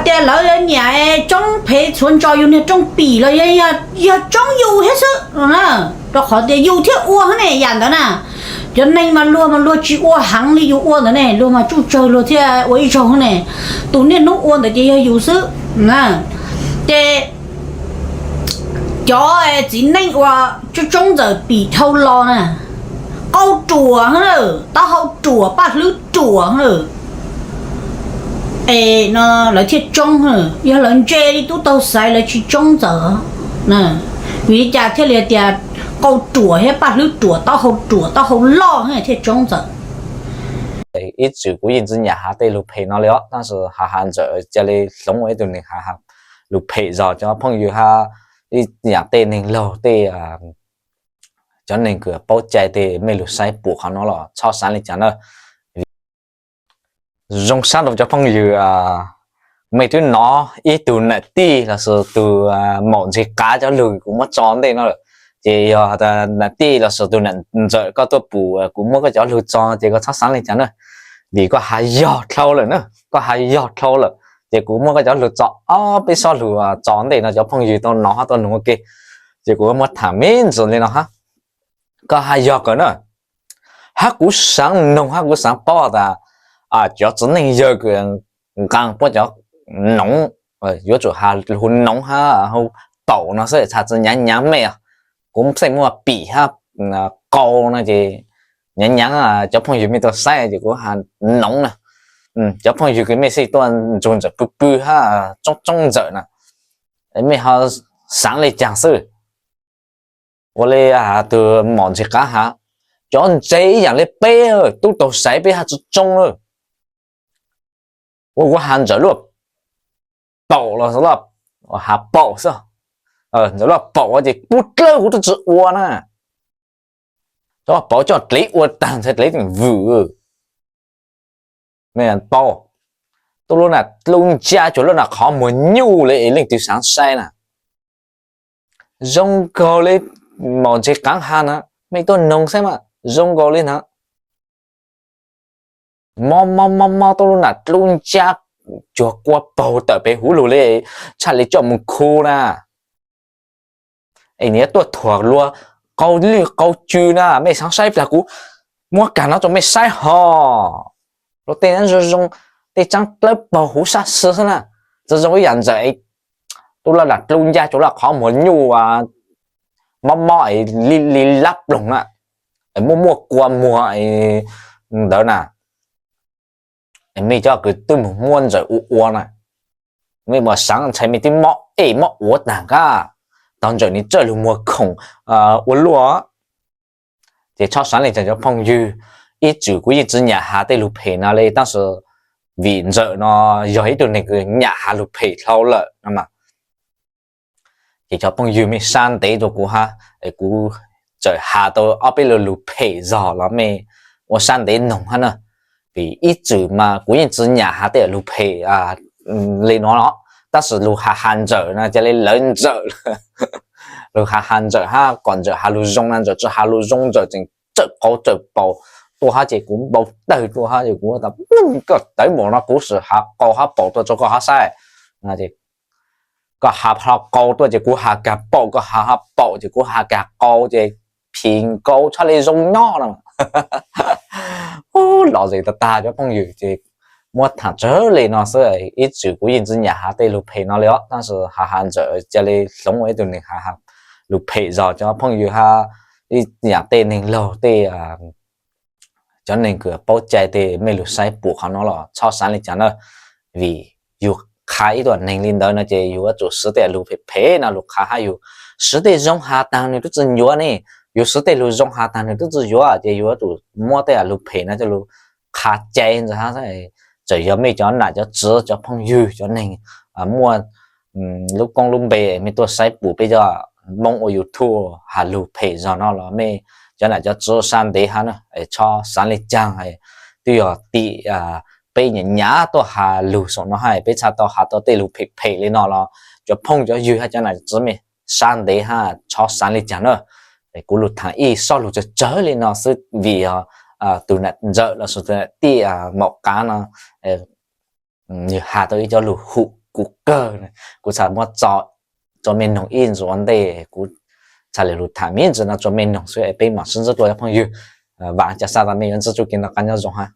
Tias lawv nyiam tsoob phem txhuav ntsos yus niag rooj pim los yog tsoob yus thiab xwb no na, rau qhov tias yus thiaj ua hab ne yam ntawd na. Cov neeg mas luag mas luag tsis ua heev li yus ua ntawd ne, luag mas tsuj tsawg luag thiaj ua ib zaug ne. Tus niaj hnub ua ntawd ces yog yus xwb. Ces cov txiv neej uas tsoob ntxawm pim dhau los na, qau ruam, taub hau ruam, paj hlwb ruam, es no lawv thiaj tsoob. Yog lawv ntse li tub taug xaiv lawv tsis tsoob ntxawm. Vim li cas thiaj li tias qau ruam thiab paj hlwb ruam, taub hau ruam, taub hau loj thiaj tsoob ntxawm? Ib txwm kuv yeej tsis nyiam has tej lus phem no li os, tab sis has has ntxawm cia li hloov ua ib tug neeg has lus phem zog cov phooj ywg hab, ib yam tej neeg laug tej, cov neeg kws paub cai tej mej lug saib pum qhov no los txhob xaav li cas na. Zoo sab rau cov phooj ywg, mej twb nov ib tug nam tij lossis tus maum ntxhis qav cov lug kuv muab tso ntej no lawm, ces yog nam tij lossis tus nam ntxawm koj tuaj pum kuv muab koj cov lug tso ces koj txhob xaav li cas na, vim koj has yog dhau lawm na, koj has yog dhau lawm, ces kuv muab koj cov lug tso ob peb sob lug tso ntej no cov phooj ywg tau nov hab tau nug ua ke, ces kuv muab tham me ntsis li no hab. Koj has yog kawg na, hab kuv xaav noog hab kuv xaav paub tas cov txiv neej yawg kws nqaa puab cov noov, yuav tsum has hu noov hab hu paum no xwb, txhaj tsi nyaav nyaav mej. Kuv xeej muaj pim hab qau no ces nyaav nyaav cov phooj ywg mej tuaj saib ces kuv has noov na. Cov phooj ywg kws mej xeej tuaj ntsug ntxawm pw pw hab tsoob tsoob ntxawm na, mej ho xaav li cas xwb? Ua li tug maum ntxhis qav has, cov ntse ib yam li peb tub taug xaiv peb has tsi tsoob na. Ua kuv has ntxawm luaj paum los has paum xwb, ntxawm luaj paum ces pub dlawb kuv twb tsi ua na. Cov paum coj dlev ua taag ntshai dlev teem vwm. Mej paub, tuaj lub nam dlub ncaj cuag lub nam qhov muag nyuj li es leej twg xaav saib na. Zoo nkaus li maum ntxhis qav has na, mej tuaj noog saib mas zoo nkaus li na. Mob mob mob mob tuaj lub nam dlub ncaj cuag kua paug tawm pem huv lug li, tshaj li coj moog khu na. Es nws tuaj thuam luag qau lwj qau tsw na, mej xaav saib plag kuv muab kag no rua mej saib hos. Luag tej zoo zoo, tej tsaab dlawb paug huv sab xwb xwb na, tsi zoo ib yam ntxawm tuaj lub nam dlub ncaj cuag lub qhov muag nyuj mob mob li lab ploog na, muaj muaj kua muag ntawd na. Mej cov kws twb moog muab ntxawm ua ua na, mej muab xaav ntshai mej twb mob ej mob uav taag kag, tau ntxawm nws txawj lug muag khoom ua luaj. Ces txhob xaav li cas cov phooj ywg, ib txwm kuv yeej tsi nyam has tej lug phem no li, tab sis vim ntxawm no yog ib tug neeg kws nyam has lug phem dhau lawm no mas. Ces cov phooj ywg mej sab ntev rua kuv hab, kuv txawm has tau ob peb lo lug phem zog los mej ua sab ntev noog hab na. Vim ib txwm mas kuv yeej tsi nyam has tej lug phem li no los, tab sis lug has has ntxawm no ca le lawv ntxawm. Lug has has ntxawm hab kom ntxawm has lug zoo na, ntxawm tsi has lug zoo ntxawm tseem tsawm qau tsawm paum tuaj hab ces kuv npau tawg tuaj hab ces kuv tas, koj tawv npaum no kuv sim has qau hab paum tuaj rua koj hab saib. Koj has hlo qau tuaj ces kuv has kag paum, koj has hlo paum ces kuv has kag qau ces phim nkaus txhaj le zoo nyob no. Lom zem tag tag cov phooj ywg ces muab tham tsawg le no xwb, ib txwm kuv yeej tsi nyam has tej lug phem no li os, tab sis has has ntxawm ca le hloov ua ib tug neeg has lug phem zog cov phooj ywg hab, ib yam tej neeg laug tej cov neeg kws paub cai tej mej lug saib pum qhov no los txhob xaav li cas na. Vim yug qha ib tug neeg li ntawd no ces yug yuav tsum siv tej lug phem phem no lug qha hab yug siv tej zoo has taag nwg twb tsi yuav ne. Yug siv tej lug zoo has taag nwg twb tsi yuav ces yug yuav tsum muab tej lug phem no coj lug qha cai ntawd hab. Txawm yog mej cov nam cov txiv cov phooj ywg cov neeg muaj lub koob lub npe mej tuaj saib pum peb cov Moob ua YouTube has lug phem zog no los mej cov nam cov txiv sab ntev hab na, txhob xaav li caag. Twb yog tim peb nyam nyam tuaj has lug saum no hab peb txhaj tau has tau tej lug phem phem li no los cov phooj cov ywg hab cov nam cov txiv mej sab ntev hab txhob xaav li caag na. Kuv lug thaam ib sob lug tsawg tsawg li no xwb vim yog tug nam ntxawm lossis tug nam tij maum qav no nwg has tau ib cov lug hum kuv kawg. Kuv txhaj muab tso rua mej noog ib ntsis ua ntej, kuv txhaj le lug tham me ntsis no rua mej noog xwb es peb mam sib ntsib dlua cov phooj ywg. Vaam ca xav tas mej yuav ntsib txuj kev noj qaab nyob zoo hab.